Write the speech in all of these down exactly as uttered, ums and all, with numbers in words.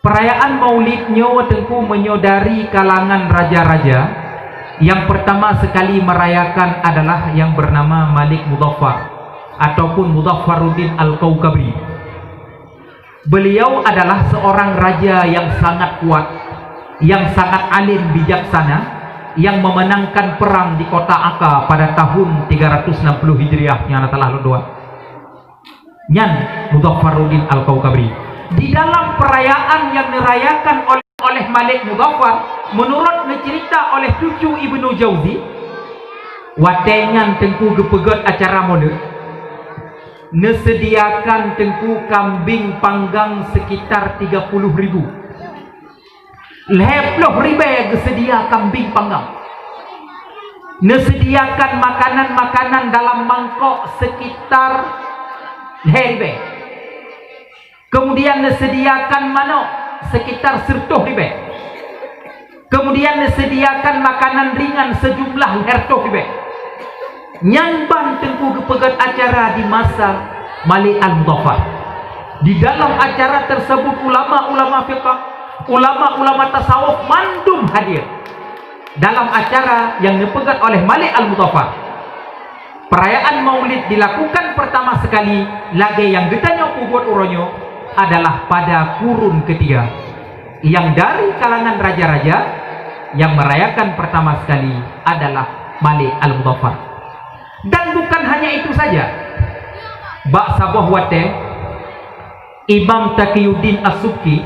Perayaan Maulid nyoe Teungku meunyoe dari kalangan raja-raja, yang pertama sekali merayakan adalah yang bernama Malik Muzaffar ataupun Muzaffaruddin Al-Kaukabri. Beliau adalah seorang raja yang sangat kuat, yang sangat alim bijaksana, yang memenangkan perang di kota Akka pada tahun tiga ratus enam puluh Hijriah nyang na salah lôn dua. Nyan Muzaffaruddin Al-Kaukabri. Di dalam perayaan yang dirayakan oleh, oleh Malik Muzaffar, menurut dicerita oleh cucu Ibnu Jauzi, watée nyan Teungku geupeugét acara Maulid, neuseudiakan Teungku kambing panggang sekitar tiga puluh ribu. Lhée ploh ribée geuseudia kambing panggang. Neuseudiakan makanan-makanan dalam mangkok sekitar lhée ribée. Kemudian neuseudiakan manok sekitar siratoh ribée. Kemudian neuseudiakan makanan ringan sejumlah lhée ratoh ribée. Nyan ban Teungku geupeugét acara di masa Malik Al-Muzaffar. Di dalam acara tersebut ulama-ulama fiqah, ulama-ulama tasawuf mandum hadir dalam acara yang dipeugét oleh Malik Al-Muzaffar. Perayaan Maulid dilakukan pertama sekali lagée nyang geutanyoe peubuet uroe nyoe adalah pada kurun ketiga. Yang dari kalangan raja-raja yang merayakan pertama sekali adalah Malik Al-Muzaffar. Dan bukan hanya itu saja. Bak saboh watée, Imam Taqiyuddin As-Subki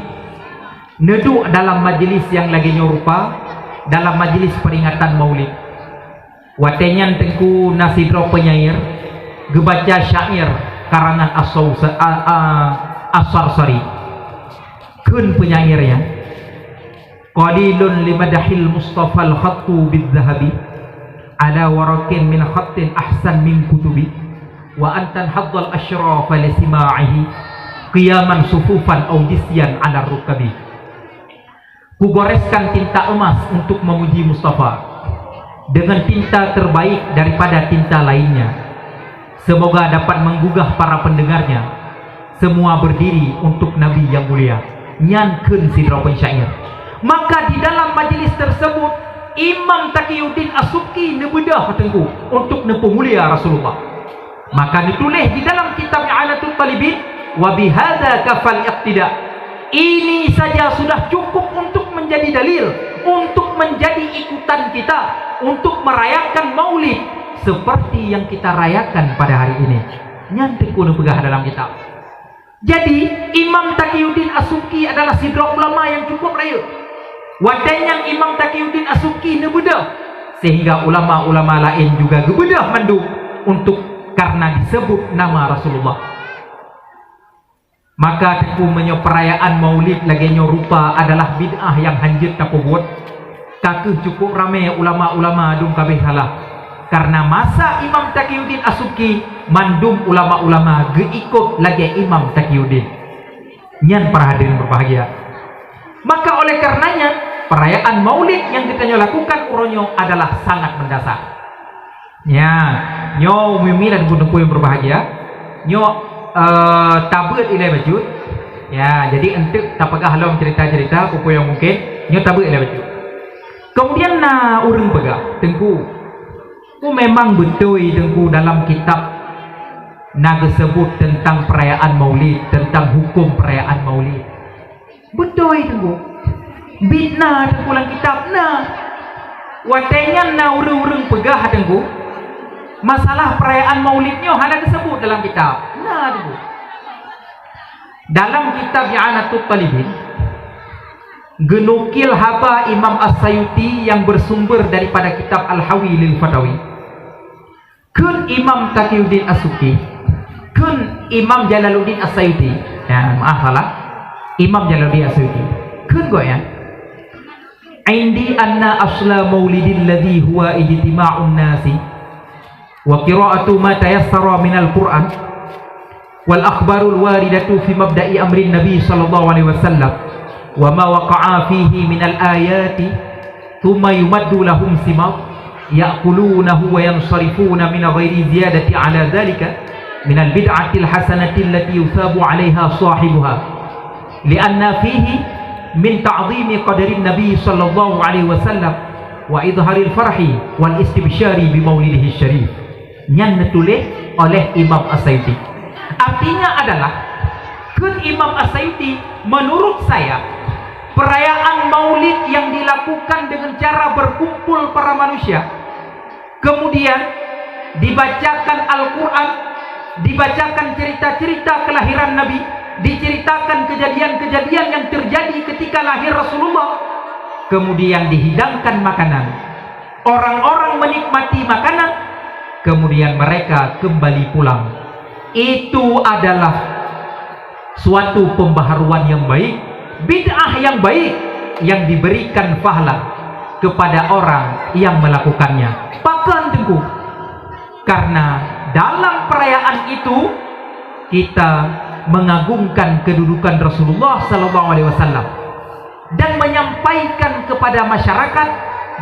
neuduek dalam majlis nyang lagée nyoe rupa, dalam majlis peringatan Maulid. Watée nyan Teungku na sidroe penyair geubaca syair karangan As-Saus-, a, a, As-Sarsari. Kheun penyair nyan, "Qalilun limadahil Mustafal khattu bidzahabi, ala warakin min khattin ahsan min kutubi, wa an tanhaddal asyrafa lisima'ihi, qiyaman sufufan aw jisyan ala rukabi." Kugoreskan tinta emas untuk memuji Mustafa dengan tinta terbaik daripada tinta lainnya. Semoga dapat menggugah para pendengarnya, semua berdiri untuk Nabi yang mulia. Nyan kheun sidroe pensyair. Maka di dalam majlis tersebut, Imam Taqiyuddin As-Subki neubeudah Teungku untuk neupeumulia Rasulullah. Maka neutuléh di dalam kitab I'anatut Talibin, "Wa bihadza kafal iqtida." Ini saja sudah cukup untuk menjadi dalil, untuk menjadi ikutan kita, untuk merayakan Maulid seperti yang kita rayakan pada hari ini. Nyan Teungku neupeugah dalam kitab. Jadi, Imam Taqiyuddin As-Subki adalah sidroe ulama nyang cukup rayeuk. Watée nyan Imam Taqiyuddin As-Subki neubeudah, sehingga ulama-ulama laén juga geubeudah mandum untuk karena disebut nama Rasulullah. Maka Teungku, meunyoe perayaan Maulid lagée nyoe rupa adalah bid'ah nyang hanjeuet tapeubuet, ka kheueh cukup ramé ulama-ulama dum ka abéh salah. Karena masa Imam Taqiyuddin As-Subki, mandum ulama-ulama geuikot lagée Imam Taqiyuddin. Nyan para hadirin berbahagia. Maka oleh karenanya, perayaan Maulid nyang geutanyoe lakukan uroe nyoe adalah sangat mendasar. Nyan, nyoe umi-umi dan teungku-teungku nyang berbahagia, nyoe, eh, tabeuet ilée bacut. Ya, jadi eunteuk tapeugah lom cerita-cerita peue-peue nyang mungkin, nyoe tabeuet ilée bacut. Kemudian na ureuëng peugah, "Teungku, ku memang beutôi Teungku dalam kitab na geuseubut teuntang peurayaan Maulid, teuntang huköm peurayaan Maulid." Beutôi, Teungku. Bit na, Teungku, lam kitab na. Watée nyan na ureuëng-ureuëng peugah, Teungku, masalah peurayaan Maulid nyoe hana geuseubut dalam kitab. Na, Teungku. Dalam kitab I'anatut Talibin, geunukil haba Imam As-Sayuti nyang bersumber daripada kitab Al-Hawi lil Fatawi. Kheun Imam Taqiyuddin As-Subki, kheun Imam Jalaluddin As-Sayuti. Ya, maaf salah. Imam Jalaluddin As-Sayuti. Kheun gobnyan, "Indi anna asla maulidil ladzi huwa ijtima'un nasi wa qira'atu ma tayassara minal Qur'an wal akhbarul waridatu fi mabda'i amrin Nabi sallallahu alaihi wasallam wa ma waqa'a fihi minal ayati, thumma yumaddu lahum simar, ya'kulunahu wa yansharifuna min ghairi ziyadati ala dzalika minal bid'atil hasanati allati yuthabu alaiha shahibuha. Li'anna fihi min ta'zimi qadarin Nabi sallallahu alaihi wasallam wa idharil farhi wal istibsyari bi maulidihi syarif. Nyan neutuléh oleh Imam As-Sayuti. Artinya adalah, kheun Imam As-Sayuti, menurut saya, perayaan Maulid yang dilakukan dengan cara berkumpul para manusia, kemudian dibacakan Al-Quran, dibacakan cerita-cerita kelahiran Nabi, diceritakan kejadian-kejadian yang terjadi ketika lahir Rasulullah, kemudian dihidangkan makanan. Orang-orang menikmati makanan, kemudian mereka kembali pulang. Itu adalah suatu pembaharuan yang baik, bid'ah yang baik, yang diberikan pahala kepada orang yang melakukannya. Pakon, Teungku? Karena dalam perayaan itu kita mengagungkan kedudukan Rasulullah sallallahu alaihi wasallam dan menyampaikan kepada masyarakat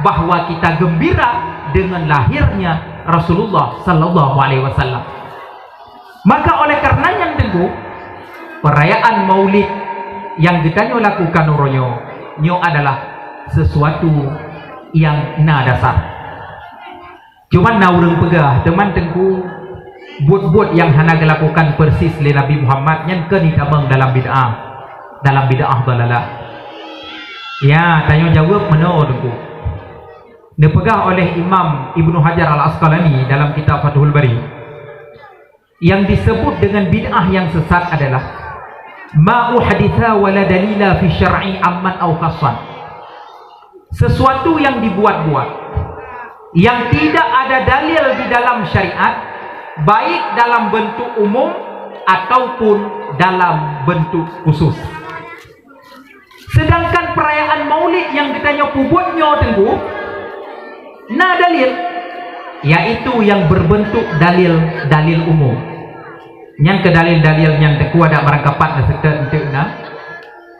bahwa kita gembira dengan lahirnya Rasulullah sallallahu alaihi wasallam. Maka oleh karena nyan, Teungku, perayaan Maulid yang geutanyoe lakukan uroe nyoe, nyoe adalah sesuatu yang na dasar. Cuman na ureuëng peugah, "Teuma, Teungku, buet-buet nyang hana geulakukan persis lé Nabi Muhammad nyan keuneuk itamong dalam bid'ah, dalam bid'ah dalalah." Ya, tanyoe jaweueb meunoe, Teungku. Neupeugah oleh Imam Ibnu Hajar Al-Asqalani dalam kitab Fathul Bari, yang disebut dengan bid'ah yang sesat adalah ma uhditha wa la dalila fi syar'i amman au khassan. Sesuatu yang dibuat-buat, yang tidak ada dalil di dalam syariat, baik dalam bentuk umum ataupun dalam bentuk khusus. Sedangkan perayaan Maulid nyang geutanyoe peubuet nyoe, Teungku, na dalil, yaitu yang berbentuk dalil-dalil umum. Nyan keuh dalil-dalil nyan, Teungku, adak barangkapat na seutôt enteuk na.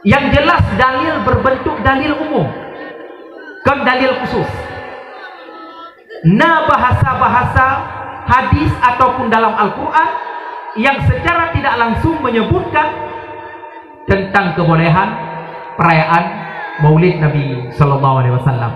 Yang jelas dalil berbentuk dalil umum, kon dalil khusus. Na bahasa-bahasa hadis ataupun dalam Al-Quran yang secara tidak langsung menyebutkan tentang kebolehan perayaan Maulid Nabi sallallahu alaihi wasallam.